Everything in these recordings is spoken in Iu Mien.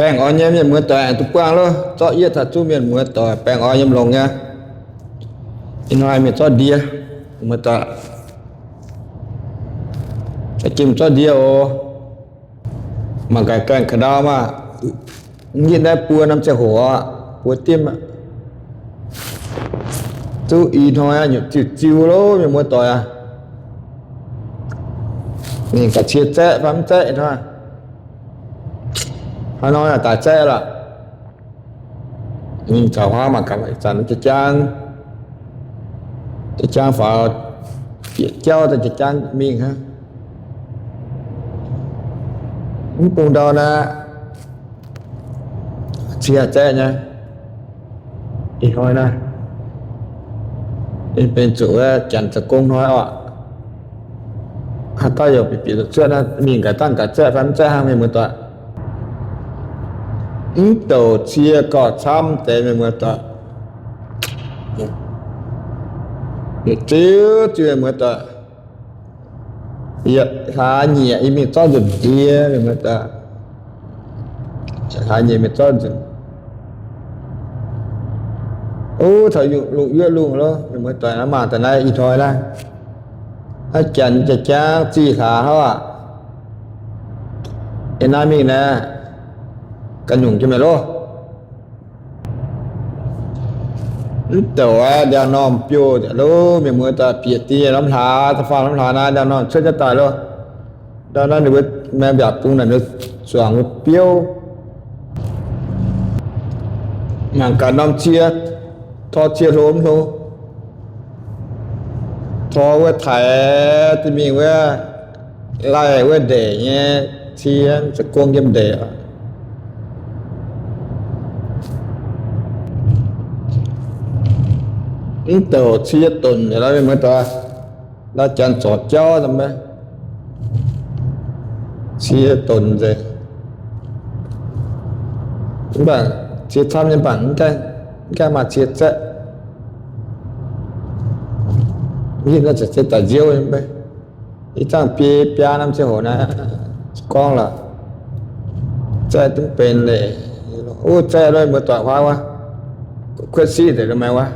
Baengh orn nyei mienh muoz doic, aengx duqv buangh loh, zorqv yietv taux zuqc mienh muoz doic baengh orn nyei longx nyei. Ih hnoi mingh zorqv ndie, mienh muoz doic, jiex mingh zorqv ndie oc. Mangc gaax gaengh ka'ndau maah, mv hitv naaiv buo norm ziangh hoc, buo dimv aqv. Duqv ih hnoi nyutc ziuh ziuh loh mienh muoz doic aac. Mingh gaax cie zaeqv fai mv zaeqv ih hnoi. Hnoi-hnoi daaih zaeqv lorqc. Mingh caux huaav mangc gaax, ih zanc jaa-jang, jaa-jang faaux bieqc jauv daaih jaa-jang mingh hnangv. Mv bung ndau naaiv cie zaeqv nyei. Ih hnoi naaiv, ninh benx zuqc wuov janx zoux gong hnoi oc. Haaix dauh yaac bieqc bieqc zuqc cuotv naaiv, mingh gaax dangh gaax zaeqv fai mv zaeqv hnangv mienh muoz doic. Mv douc cie gauh camv deix mienh muoz doic. Ziouv ziouv mienh muoz doic. Yietc hlaax nyieqc yie mingh zorqv nzunc ndie mienh muoz doic. Yietc hlaax nyieqc mingh zorqv nzunc. Ov, taux lungh yuoqv lungh loh mienh muoz doic, naaiv mangc daaih naaiv ih hnoi naaiv, naaiv janx jaa-jang zih hlaax hnangv aqv. Yiem naaiv mingh naaiv, ga'nyungc jienv meih loh. Mv douc aqv, ndiangx-normh biouv nzengc loh mienh muoz doic, bieqc dieh norm hlaax, da'faanh norm hlaax naaiv ndiangx-normh cuotv jienv daaih loh. Ndau naaiv ninh mbuo maengx mbiaauc bung naaic, ninh zuangx wuov biouv. Mangc gaax norm cie, tor cie hlo mv hlo. Tor wuov taaix duqv mingh wuov, laih wuov ndeic nyei cie, zoux gong yiem ndeic oc. Mv douc cie donx nzengc loh mienh muoz doic. Ndau janx zorc jauv maiv, cie donx nzengc. Mv baac cie camv nyei, mv baac mv gaengh maaih cie zaeqv. Hitv naaiv se daaih nziouv nyei maiv. Ih zanc biei biaa norm ziangh hoc naaiv gorngv lorqc, zaeqv duqv benx leiz. Wuov zaeqv loh mienh muoz doic, huaav wuov, kuotv siqv deix lo maiv wuov.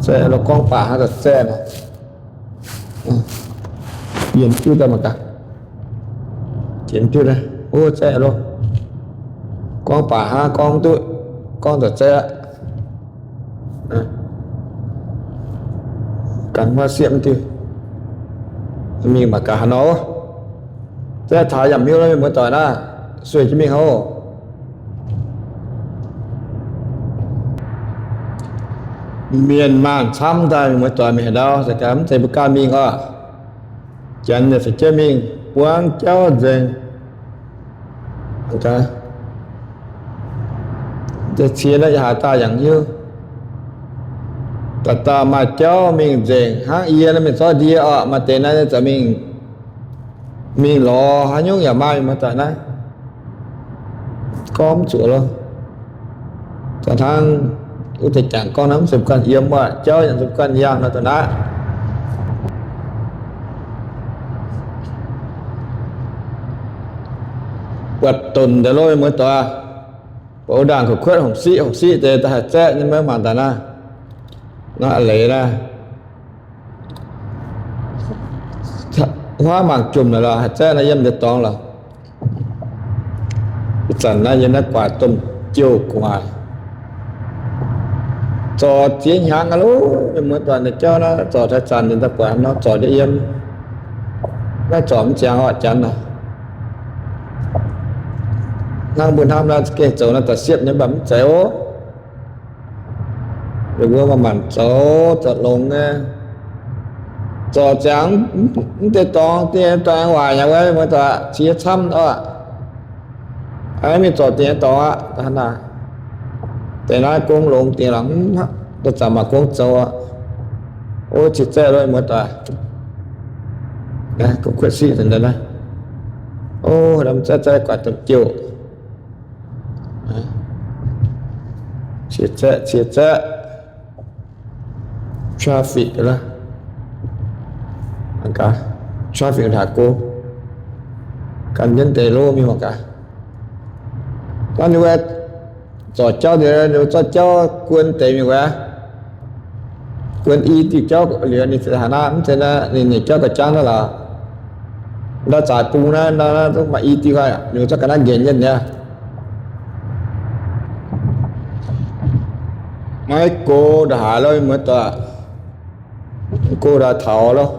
Zaeqv lo gorngv baac hnangv zaeqv nor. Yiem diuv daaih mangc gaax. Yiem diuv daaih, wuov zaeqv lo gorngv baac hnangv gorngv duqv, gorngv daaih zaeqv aqv. Gan huaav siepv diuh, mingh mangc gaax haaix nor. Zaeqv taux yaac miuv lo mienh muoz doic naaiv, sueih jienv mingh hov. Mienh maanh camv daaih mienh muoz doic, mingh haaix ndau se gaax mv zeiz mbuo ganh mingh oc. Janx yaac se jienv mingh buangv jauv nzengc. Cie naaiv yaac haaix daaih yaac hiuv. Dauh dauh maaih jauv mingh nzengc hnangv yie naaiv mingh zorqv ndie oc. Maaih deix naaiv za'gengh mingh lorz haaix nyungc yaac maaih, mienh muoz doic naaiv gorngv mv zuqc loh. Daaih hnangv wuov deix jangx gorngv naaiv mv zeiz mbuo ganh yiem wuov, jauv yaac mv zeiz mbuo ganh yangh nor daaih naaiv. Buatc donx deix loh mienh muoz doic. Buatc wuov ndaangc kuotv-kuotv hongc siqv hongc siqv deix daaih haih zaeqv nyei maiv, mangc daaih naaiv. Naaiv a'leiz naaiv. Huaav mangc jomc naaic lorqc, haih zaeqv naaiv yiem deix dorngx lorqc. Ih zanc naaiv yiem naaiv gu'nguaaic domh jouh gu'nguaaic, zorc ziex hnyangx aqv loh. Mienh muoz doic, naaiv jauv naaiv zorc taux zanc ninh daaih buatc nor, zorc ndiev yiem. Naaiv zorc mv ziangx orqc, janx aac. Hnangv mbuo hnamv naaiv gengh zoux naaiv daaih siepv nyei, mv baac mv zeiz oc. Ninh mbuo manc-manc zoux, zoux longx nyei. Zorc ziangx mv deix dorngx, deix dorngx aengx waaic nyei wuov, mienh muoz doic, cie camv oc. Mingh zorc deix dorngx aqv. Deix naaiv gong longx deix lorqc, daaih zanc maaih gong zoux aqv. Ov, cie zaeqv loh mienh muoz doic. Kuotv siqv deix naaiv. Ov, zaeqv zaeqv guaix domh jouh. Cie zaeqv, cie zaeqv. Traffic lorqc. Traffic hlaax go. Gan jienv deix loh mingh mangc gaax. Hnangv ninh mbuo zorc jauv nziex, ninh mbuo zorqv jauv guon deix mingh wuov, guon i diuh jauv liuz ninh haaix nor, mv zeiz ninh nyei jauv gauh jangv naaiv lorqc. Ndau zaaix bung naaiv, naaiv zungv maaih i diuh aqv, ninh mbuo zorqv ga'naaiv nqenx jienv nyei. Maiv go ndongc haaix lorqc, mienh muoz-doic. Go ndongc haaix taux lorqc.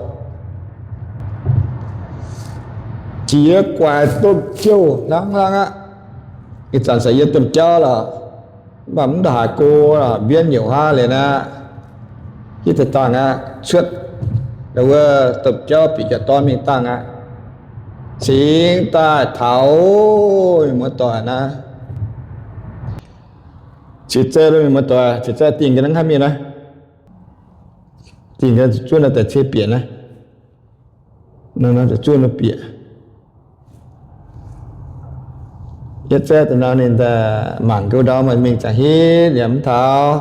Jiex guaix domh jouh hnangv hnangv aqv. Ih zanc se yie domh jauv lorqc, mv baac mv ndongc haaix go lorqc, mbienv nyouc hnangv liuz naaiv, hitv daaih dangh aqv, cuotv wuov domh jauv bieqc jaax dorn mingh dangh aqv. Cingx daaih taux, mienh muoz-doic naaiv. Ciex zaeqv lo, mienh muoz-doic, ciex zaeqv dingh ga'naaiv hnangv mingh naaiv. Dingh ga'naaiv zuqc zuov naaiv daaih ciev bieqc naaiv. Naaiv zuqc zuov naaiv bieqc. Yietv zaeqv da'naaiv ninh daaih mangc gouv ndau maaih mingh ziangh hitv liemh mv taux.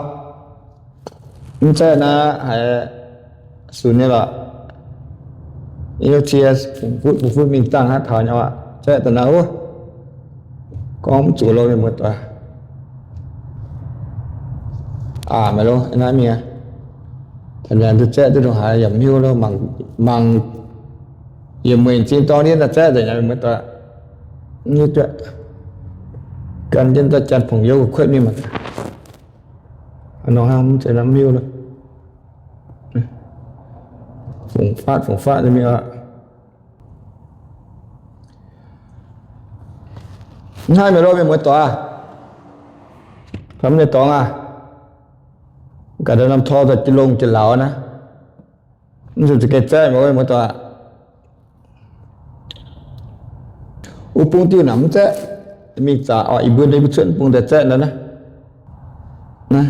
Mv zaeqv naaiv haiz sunx nyei lorqc. Yie cie fungx futv fungx futv mingh dangh hnangv taux nyei aqv. Zaeqv da'naaiv wuov, gorngv mv zuqc lo, mienh muoz-doic. Aa, maiv lo, naaiv mingh aqv. Taux naaic duqv zaeqv duqv ndongc haaix yaac mv hiuv lo. Mangc, mangc yietc mueiz zinh dorng ndiev daaih zaeqv nzengc, mienh muoz-doic. Mv hiuv duqv. Gan jienv daaih janx pongx youv kuotv mingh mangc. Nor hnangv mv zeiz nor mv hiuv lo. Fungx fatv fungx fatv nyei mingh aqv. Mv haih mienh lo, mienh muoz-doic aac. Mv nyei dorngx aac, gaax ndau norm tor daaih longh jiex lauz naaiv. Mv zuqc za'gengh zaeqv mienh muoz-doic. Wuov bung diuh naaic mv zaeqv. Mingh zaqc oc, ih mbuo ndeic mbuo cuotv bung daaih zaeqv nor naaiv. Naaiv,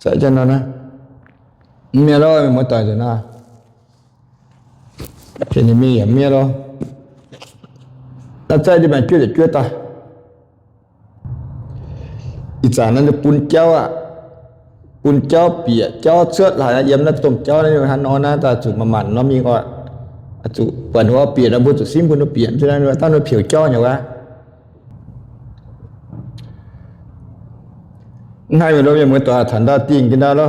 zaeqv jienv nor naaiv. Mv mi'aqv lo, mienh muoz-doic nzunc naaiv. Ninh mingh yaac mv mi'aqv lo. Naaiv zaeqv ndiev maengx juov yaac juov daaih. Ih zanc naaiv bun jauv aqv. Bun jauv bieqc jauv cuotv haic, yiem naaiv domh jauv naaiv hnangv nor naaiv daaih zuqc manc-manc nor mingh oc. Zuqc buatc ninh mbuo bieqc nor mbuo zuqc simv bun ninh mbuo bieqc, dangh ninh mbuo piouc jauv nyei wuov. Mv haih mienh lo, mienh muoz-doic, taux ndau dingh ga'naaiv lo.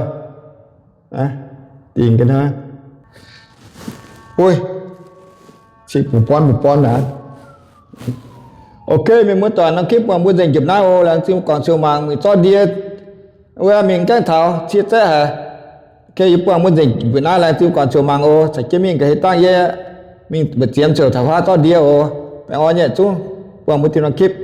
Dingh ga'naaiv. Oi, cingx bungx born bungx born naaiv. Ok, mienh muoz-doic, norm clip buangh mbuo nzengc njiepc naaiv oc. Laengz zingh guangc ziouc mangc mingh zorqv ndie wuov mingh gaengh taux cie zaeqv haic. Ok, yie buangh mbuo nzengc mbuoqc naaiv, laengz zingh guangc ziouc mangc oc. Caux jienv mingh ga'hlen dangh yie mingh mbu'ziex ziouc taux huaav zorqv ndie oc. Baengh orn nyei zungv buangh mbuo diuh norm clip.